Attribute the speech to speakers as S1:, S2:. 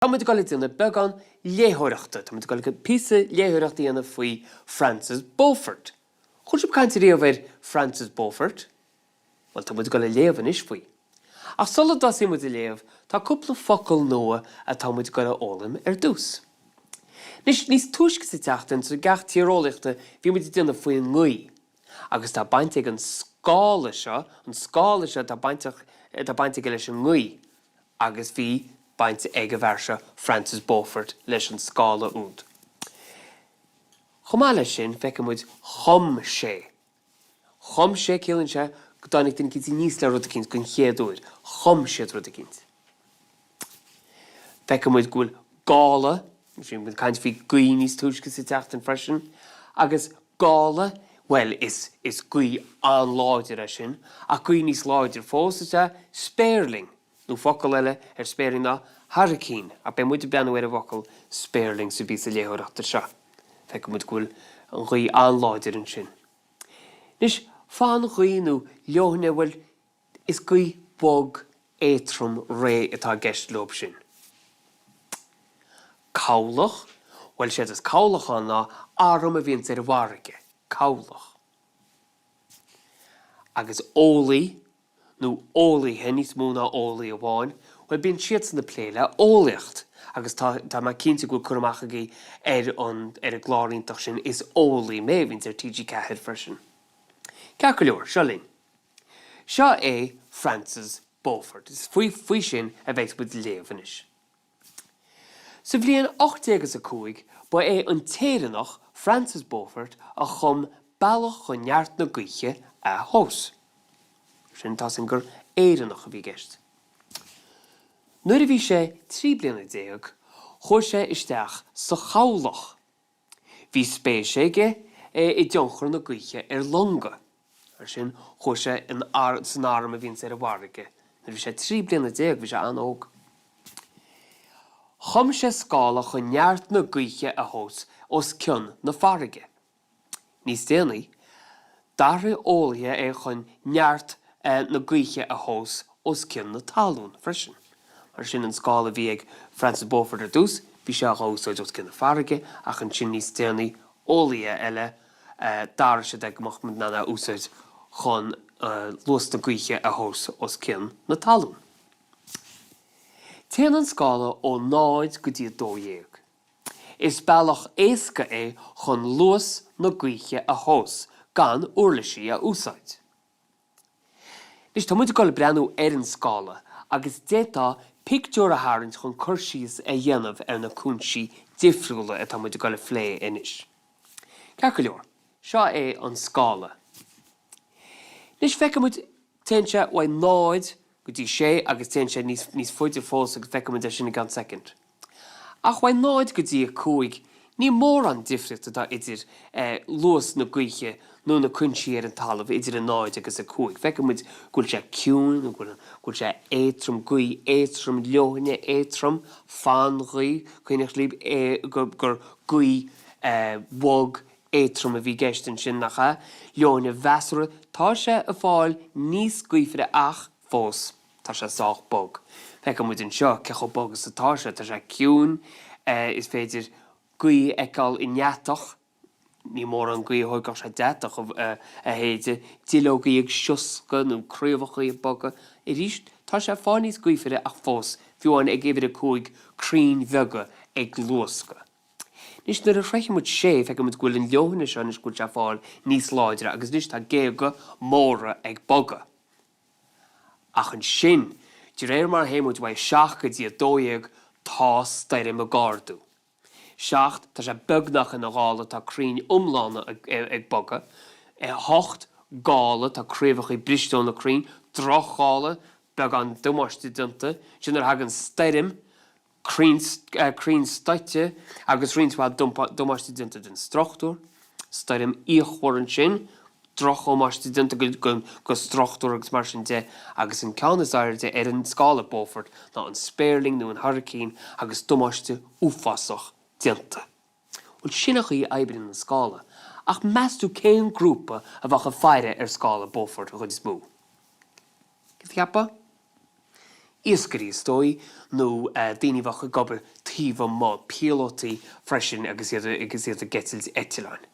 S1: Tá muid ag dul ag déanamh beagán léitheoireachta. Tá muid ag dul píosa léitheoireachta a dhéanamh faoi Francis Beaufort. Chuala sibh caint ariamh ar Francis Beaufort? Bhuel, tá muid ag dul a léamh anois faoi. Ach sula dtosaíonn muid ag léamh, tá cúpla focal nua atá muid ag dul a fhoghlaim ar dtús. Anois, níos túisce sa tseachtain, sa gceacht tíreolaíochta, bhí muid ag déanamh faoin ngaoth. Agus tá baint ag an scála seo, an scála seo, tá baint, tá baint aige leis an ngaoth. agus bhí baint ag an bhfear seo, Francis Beaufort, leis an scála úd. Chomh maith leis sin, feicfidh muid chum sé. Chum sé, ciallaíonn sé go dtáinig duine eicínt aníos le rud eicínt den chéad uair, chum siad rud eicínt. Feicfidh muid go bhfuil gála, bhí muid ag caint faoi gaoth níos túisce sa tseachtain freisin, agus gála, bhuel, is, is gaoth an-láidir é sin, ach gaoth níos láidre fós is ea spéirling, nó focal eile ar spéirling ná hairicín, ach beidh muid ag breathnú ar an bhfocal spéirling sa bpíosa léitheoireachta seo. Feicfidh muid go bhfuil an ghaoth an-láidir ansin. Anois, fanghaoth nó leoithne, bhuel, is gaoth bhog éadtrom réidh atá i gceist leob sin. Cabhlach, bhuel, séard is cabhlach ann ná arm a bhíonns ar an bhfarraige, cabhlach. Agus eolaí, nó eolaithe, níos mó ná eolaí amháin, bhuel, bíonn siadsan ag plé le eolaíocht agus tá, tá mé cinnte go bhfuil cur amach agaibh ar an, ar an gclár iontach sin Is Eolaí Mé, a bhíonns ar TG4 freisin. Ceart go leor, seo linn. Seo é Francis Beaufort. Is faoi, faoi sin a bheidh muid ag léamh anois. Sa bhliain 1805, ba é an tÉireannach Francis Beaufort a chum bealach chun neart na gaoithe a thomhas. Sin, tá a fhios againn gur Éireannach a bhí i gceist. Nuair a bhí sé 13 bliana, chuaigh sé isteach sa chabhlach. Bhí spéis aige i dtionchar na gaoithe ar longa. Mar sin, chuaigh sé san arm a bhíonns ar an bhfarraige. Nuair a bhí sé 13 bliana, bhí sé an-óg. Chum sé scála chun neart na gaoithe a thomhas os cionn na farraige. Níos déanaí, d'athraigh eolaithe é chun neart na gaoithe a thomhas os cionn na talún freisin. Mar sin, an scála a bhí ag Francis Beaufort ar dtús, bhí sé á úsáid os cionn na farraige, ach ansin níos déanaí, eolaithe eile, d'athraigh siad é go mbeadh muid in ann é a úsáid chun luas na gaoithe a thomhas os cionn na talún. Téann an scála ó 0 go dtí 12. Is bealach éasca é chun luas na gaoithe a thomhas gan uirlisí a úsáid. Anois, tá muid ag dul ag breathnú ar an scála agus d'fhéadfá pictiúr a tharraingt chun cur síos a dhéanamh ar na cúinsí difriúla atá muid ag dul a phlé anois. Ceart go leor, seo é an scála. Anois, feicfidh muid, téann sé uaidh 0 go dtí 6 agus téann sé níos, níos faide fós agus feicfidh muid é sin i gceann soicind. Ach uaidh 0 go dtí 5, ní mórán difríocht atá idir luas na gaoithe nó na cuinsí ar an talamh idir 0 agus 5. Feicfidh muid go bhfuil sé ciúin nó go bhfuil sé éadtrom, gaoth éadtrom, leoithne éadtrom, fanghaoth, cuimhneach libh gur gaoth bhog éadtrom a bhí i gceist ansin, nach ea? Leoithne mheasartha, tá sé ag fáil níos gaofaire ach fós. Tá sé sách bog. Feicfidh muid anseo cé chomh bog is atá sé. Tá sé ciúin. Is féidir gaoth a fheiceáil i ndeatach. Ní mórán gaoth a thóigfeadh sé deatach a shéideadh. Duilleogaí ag sioscadh nó craobhachaí ag bogadh. Arís, tá sé ag fáil níos gaofaire ach fós, fiú amháin ag uimhir 5, crainn bheaga ag luascadh. Anois, nuair a shroicheann muid sé, feicfidh muid go bhfuil an leoithne seo anois go bhfuil sé ag fáil níos láidre agus anois tá géaga móra ag bogadh. Ach ansin, de réir mar a théann muid uaidh 7 go dtí 12, tá stoirm ag ardú. 7, tá sé beagnach ina ghála, tá crainn iomlána ag bogadh. 8, gála, tá craobhachaí briste ó na crainn. Drochghála, beagán damáiste déanta. Ansin nuair a thagann stoirm, crainn stoite agus roinnt mhaith damáiste déanta den struchtúr, stoirm fhíochmhar ansin, drochdhamáiste déanta go struchtúr agus mar sin de, agus an ceann is airde ar an scála Beaufort ná an spéirling nó an hairicín agus damáiste uafásach déanta. Bhuel, sin an chaoi a oibríonn an scála. Ach meas tú cén grúpa a bheadh ag faire ar scála Beaufort an chuid is mó? Céard a cheapfá? Iascairí, is dóigh, nó daoine a bheadh ag obair taobh amuigh, píolótaí freisin agus iad agus iad ag eitilt eitleáin.